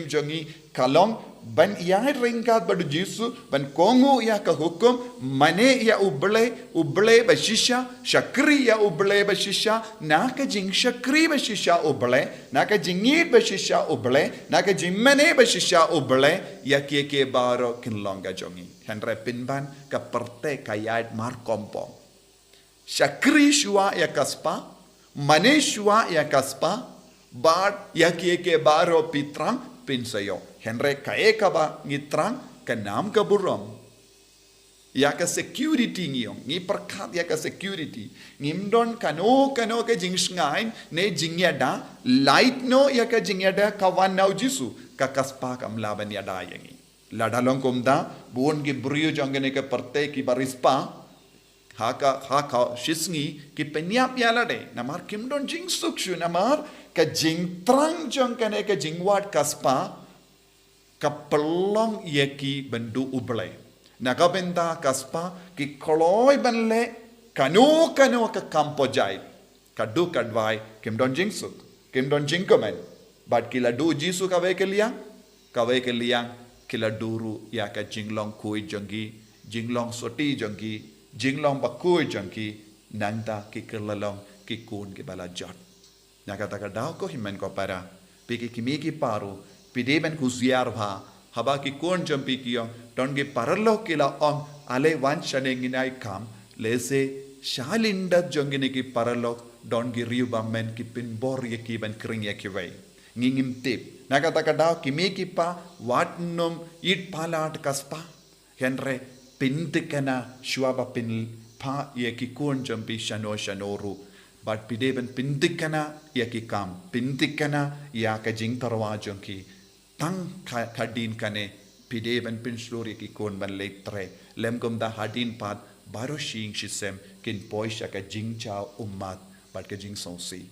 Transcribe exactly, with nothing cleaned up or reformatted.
jong ngi ka long ban ïai ryngkat bad u Jisu, ban kohnguh ïa ka hukum, mane ïa U Blei, U Blei ba shisha, shakri ïa U Blei ba shisha, na ka jingshakri ba shisha U Blei, na ka jingïeit ba shisha U Blei, na ka jingmane ba shisha U Blei, ïa kiei kiei baroh kin long ka jong ngi. Hynrei pynban ka pyrthei ka ïaid markompong. Shakri shuwa ïa ka spah, mane shuwa ïa ka spah, bad ïa kiei kiei baroh phi thrang phin sa ïoh. Hynrei kaei kaba ngi thrang, ka nam ka burom. Ïa ka security ngi ong, ngi pyrkhat ïa ka security. Ngim don kano kano ka jingshngaiñ ne jingïada, lait noh ïa ka jingïada ka wan na u Jisu, ka ka spah kam lah ban ïada ïa ngi. Lada long kumta, bun ki briew jong kane ka pyrthei kiba riewspah, ha ka, ha ka shisngi ki pynïap ïa lade, namar kim don jingsuk shuh, namar ka jingthrang jong kane ka jingwad ka spah ka pynlong ïa ki ban duh U Blei. Na ka bynta ka spah ki kloi ban leh kano kano ka kam pyrshah. Ka duk ka dwai, kim don jingsuk, kim don jingkmen. Bad ki la duh Jisu kawei ka liang, kawei ka liang ki la duh ruh ïa ka jinglong khuid jong ki, jinglong sotti jong ki, jinglong bakhuid jong ki, nangta ki kylla long ki khun kiba la jot. Na kata ka daw ko hynmen ko para, phi ki kmie ki kpa ruh, phi dei ban khusiar bha, haba ki khun jong phi ki ong, don ki paralok ki la ong, ale wan shane ngin ïai kam, lehse shalyndet jong kine ki paralok, don ki riew ba men ki pynbor ïa ki ban khring ïa kiwei. Ngi ngim tip. Na kata ka daw kmie ki kpa, wat nym ïeit palat ka spah. Hynrei pynthikna shuwa ba pynphah ïa ki khun jong phi shano shano ruh. Bad phi dei ban pynthikna ïa ki kam, pynthikna ïa ka jingtyrwa jong ki. Tang ka, ka dien kane, phi dei ban pynshlur ïa ki khun ban leit trei. Lym kumta hadien pat, baroh shi ïing shi sem kin poi sha ka jingjaw ummat bad ka jingsngewsih.